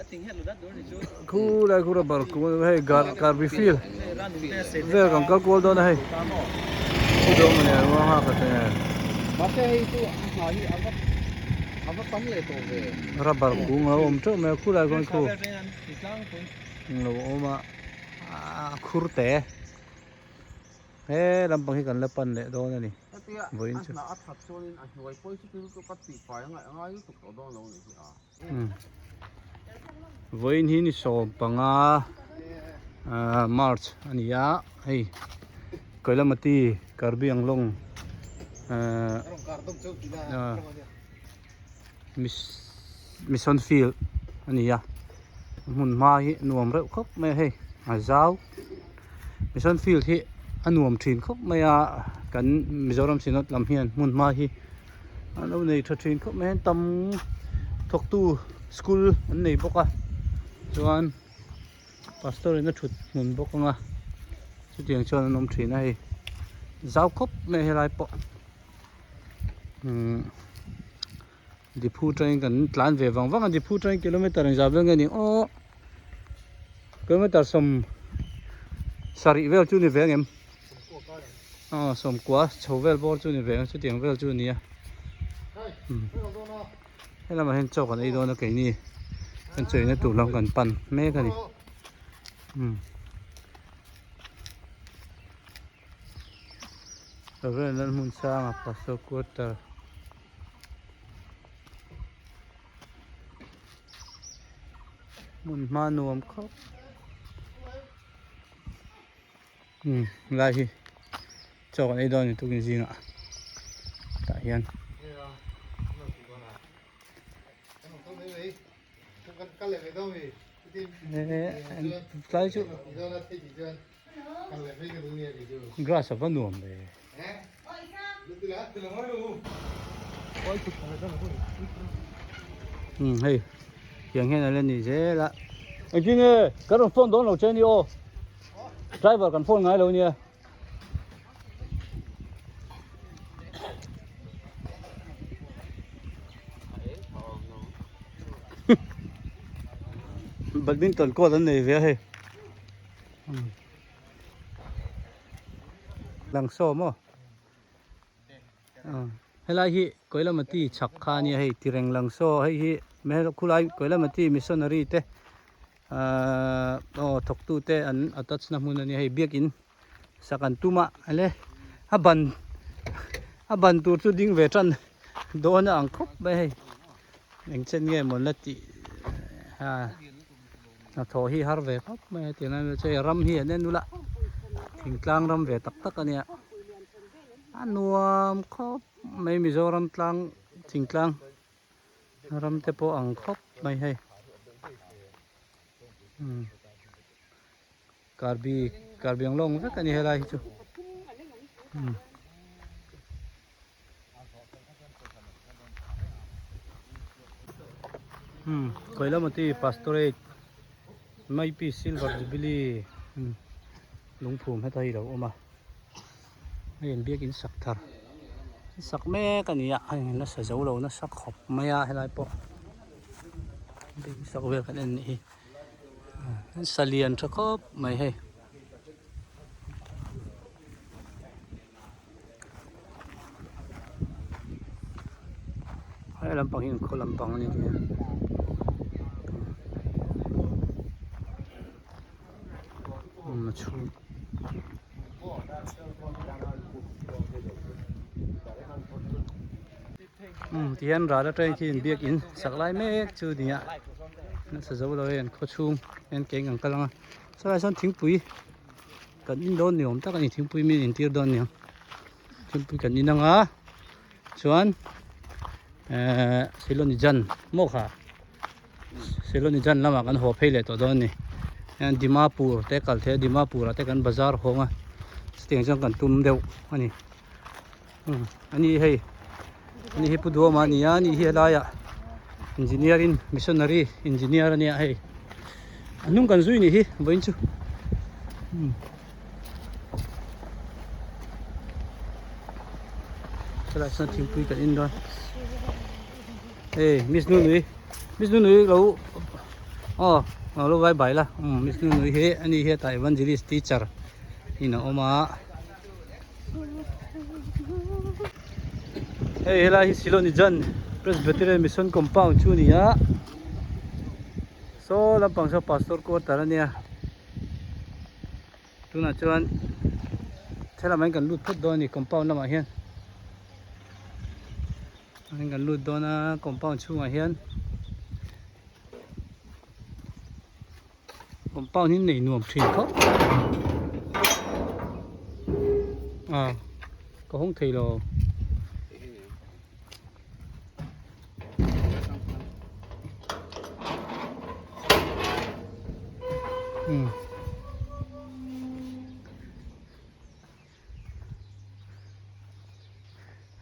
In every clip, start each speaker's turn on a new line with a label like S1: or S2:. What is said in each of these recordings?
S1: Khulai khu rubber kung a hei gar karbi field vel kan kal kual dawn a hei khu dawng a nia ruang a ka te rubber kung a awm teuh mai a khulai khuan khu englo a awm a a khur te he lampang hi kan la pan leh dawn a ni vawiin chu. Vawiin hi ni 15 March a ni a hei Koilamati Karbi Anglong Mission Field a ni a hmun hma hi nuam reuh khawp mai a hei a zau Mission Field hi a nuam thin khawp mai a kan Mizoram Synod lam hian hmun hma hi. An lo nei tha thin khawp mai a tam thawktu school an nei bawk a chuan pastor in a thut hmun bawk ang a chutiang chuan an awm thin a hei zau khawp mai a helai pawh umm diphu atangin kan tlan ve vang vang a diphu atangin kilometer engzah vel nge ni aw kilometer 70 vel chu ni ve ang em. Aw sawmkua chho vel bawr chu ni ve ang chutiang vel chu a ni a helamah hian chaw kan ei dawn a keini kan chawina tur lam kan pan mek a ni Reverend Lalhmunsanga Pastor Quarter. Hmun hma nuam khawp. Umm lai hi chaw kan ei dawn a ni tukin zingah tah hian tlai chu grass a va nuam ve umm hei tiang hian a la ni zel a engtin nge kan rawn phone dawn lo che a ni aw. Driver kan phone ngai lo nia. Badminton court an nei ve a hei. Lang saw maw? Helai hi Koilamati chhak kha ania hei tireng lang saw hei hi khulai Koilamati missionary te Ahh aw thawktu te an attach na hmun a nia hei biakin sak an tum a ale a ban a ban tur chu ding ve tan dawn a ang khawp mai hei eng chen nge mawn la tih a hnathawh hi har ve khawp mai a tiang lai chu hei ram hi an en ula thingtlang ram ve tak tak a nia a nuam khawp mai Mizoram tlang thingtlang. Ram te pawh ang khawp mai hei umm karbi karbi ang lawng vek a ni helai hi chu umm. Umm Koilamati pastorate Maipi silver jubilee umm lungphum heta hi a lo awm a. Hei an biakin sak thar sak mek a ni a hei nasa zo lo nasa khawp mai a helai pawh biakin sak vel kan en nih hi an sa lian tha khawp mai hei. He lampang hi khaw lampang a ni thei a. A chhung umm tihian ral atangin khian biakin sak lai mek chu a ni a nasa zo lo hei an khaw chhung hian ke ang kal ang a sawlai sawn thingpui kan in dawn ni awm tak a ni thingpui min intir dawn a ni ang thingpui kan in ang a chuan ehh silawnijan maw kha. Selonijan lamah kan haw phei leh tawh dawn a ni hian Dimapur te kal thei a Dimapur ah te kan bazar hawng a chutiang chuan kan tum deuh a ni umm ani hei ani hi Pu Duama a ni a ani hi helaiah engineering missionary engineer a nia hei a hnung kan zui nih hi vawiin chu umm helaiah chuan thingpui kan in dawn. Hei Miss Nunui Miss Nunui lo Aw lo vai bai la umm miss Nunui hi ani hi hetah evangelist teacher in a awm a hei helai hi Silonijan Presbyterian Mission Compound chu a ni a saw lampang saw pastor quarter a nia. Tunah chuan thil lamah hian kan lut phawt dawn a ni compound lamah hian hian kan lut dawn a compound chhungah hian compound hi nei nuam thin khawp a ka hawng thei lo.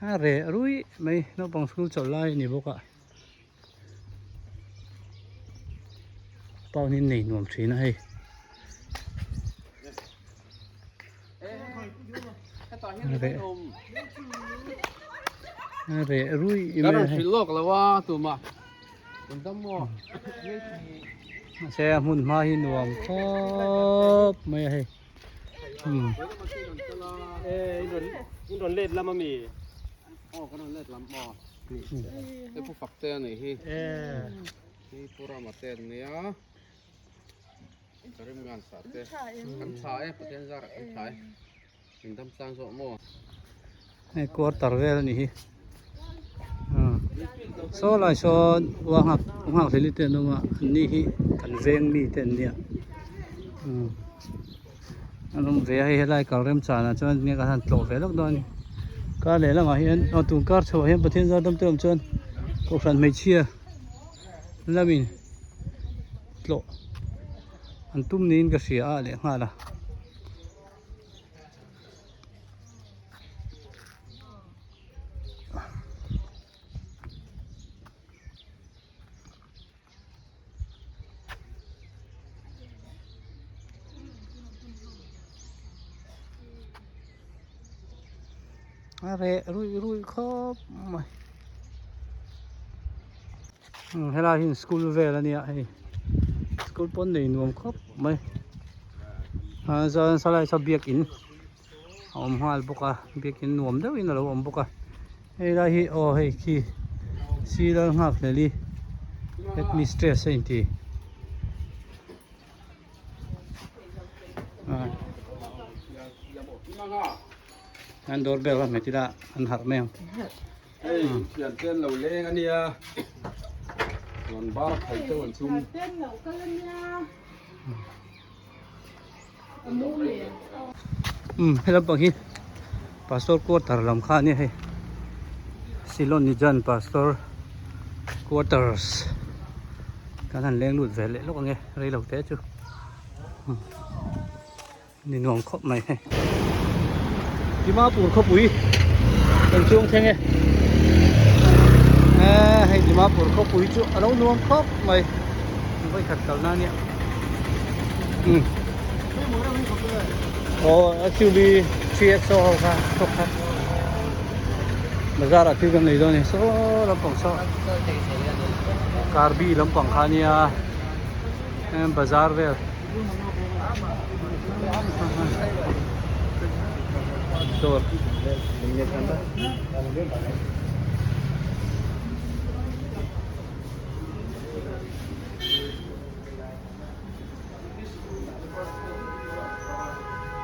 S1: A reh ruih mai naupang school chawlh lai a ni bawk a pawnin nei nuam thin a hei. Reh rui
S2: Kan rawn hrilh lawk lo a tuma kan dam maw.
S1: Mahse a hmun hma hi nuam khawp mai a hei.
S2: In rawn let lam ami? Aw kan rawn let lam aw. Hei pu fak te a nih hi. Hi pu Rama te an nia. Ka rim ngan sa te. Kan tha e, Pathian zarah kan tha e. In dam tlang zawh maw?
S1: Hei quarter vel a nih hi. Saw lai sawn ua nghak nghak hleli te an awm a, an ni hi kan veng mi te an nia. An awm ve a hei helai kal remchanah chuan enge ka han tlawh ve lawk dawn a ni. Kar leh lamah hian aw tun kar chhoah hian Pathian zar dam te awm chuan kohhran hmeichhia lamin tlawh an tum niin ka hria a leh nghal a. A reh ruih ruih khawp mai helai hi school vel a nia hei school pawn nei nuam khawp mai a chuan salai saw biakin a awm nghal bawk a biakin nuam deuhin a lo awm bawk a hei lai hi aw hei khi sir nghak hlel i headmistress a inti. An doorbell a hmet ila an harh mai ang.
S2: Hei thian ten lo leng ania rawn bar phei deuh an chum.
S1: Um he lampang hi pastor quarter lam kha ania hei Silonijan pastor quarters kan han leng lut ve leh lawk ange rei lo te chu ni nuam khawp mai hei Dimapur khawpui kan chuang thleng e hei Dimapur khawpui chu a lo nuam khawp mai vawikhat kalna ania aw SUV 3XO ho kha thawk kha bazar ah thil kan lei dawn a ni saw lampang saw karbi lampang kha ania bazar vel. Dawr.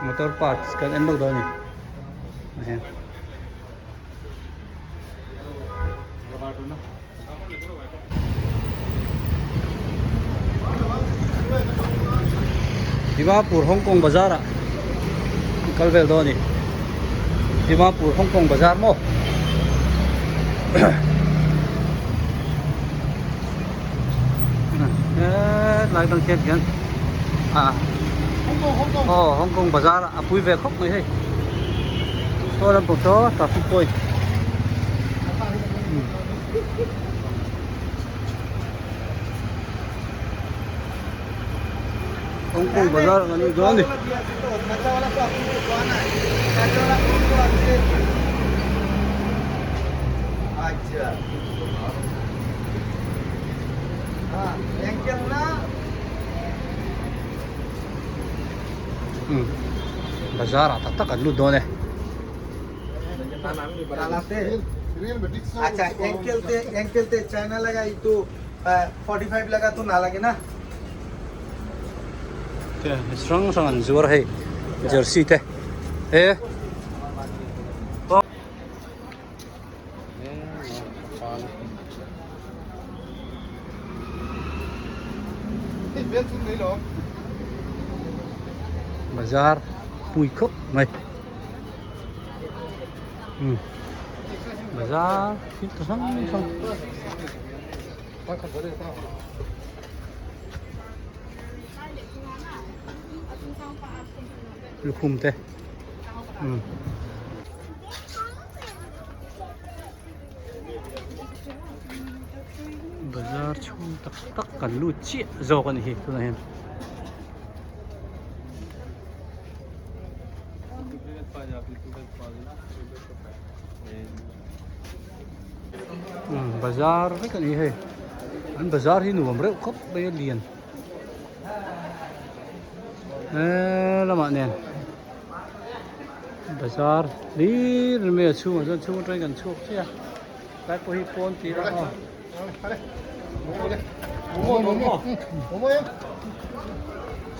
S1: Motor parts kan en lawk dawn a ni. Dimapur Hong Kong bazar ah kal vel dawn a ni. Dimapur Hong Kong bazar maw. Hetlai atang khian hian ah aw Hong Kong bazar a pui ve khawp mai hei. Saw lampang saw traffic point. Hong Kong bazar ang ani dawn ni. Umm bazar ah tak tak an lut dawn e. Hrang hrang an zuar hei jersey te e. Bazar pui khawp mai umm bazar thil chi hrang hrang lukhum te umm. Bazar chhung tak tak kan lut chiah zawk a ni hi tunah hian. Umm bazar vek a ni hei an bazar hi nuam reuh khawp mai a lian he lamah nen. Bazar hlir mai a chhungah chuan chhung atangin kan chhuak chiah a tlai pawh hi pawn tih a aw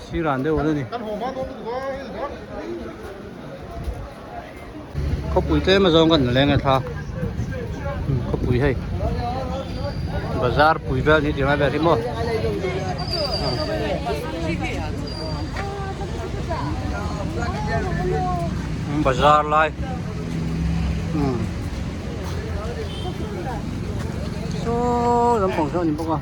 S1: sir an deuh a ni khawpui tlem a zawng kan leng a thla khawpui hei bazar pui vel ni tih lai vel hi maw. Bazar lai umm saw lampang saw a ni bawk a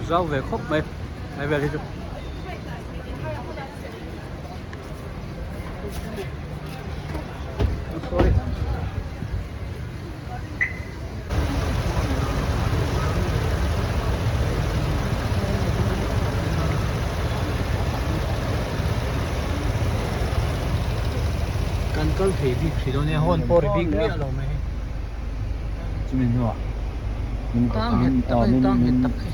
S1: zau ve khawp mai lai vel hi chu. Sorry. Kan kal thei bik hrih dawn nia hawn pawh ri bik miah lo mai hei.
S2: Chumi hnuah min
S1: Tang nghet tak a ni tang nghet tak hi.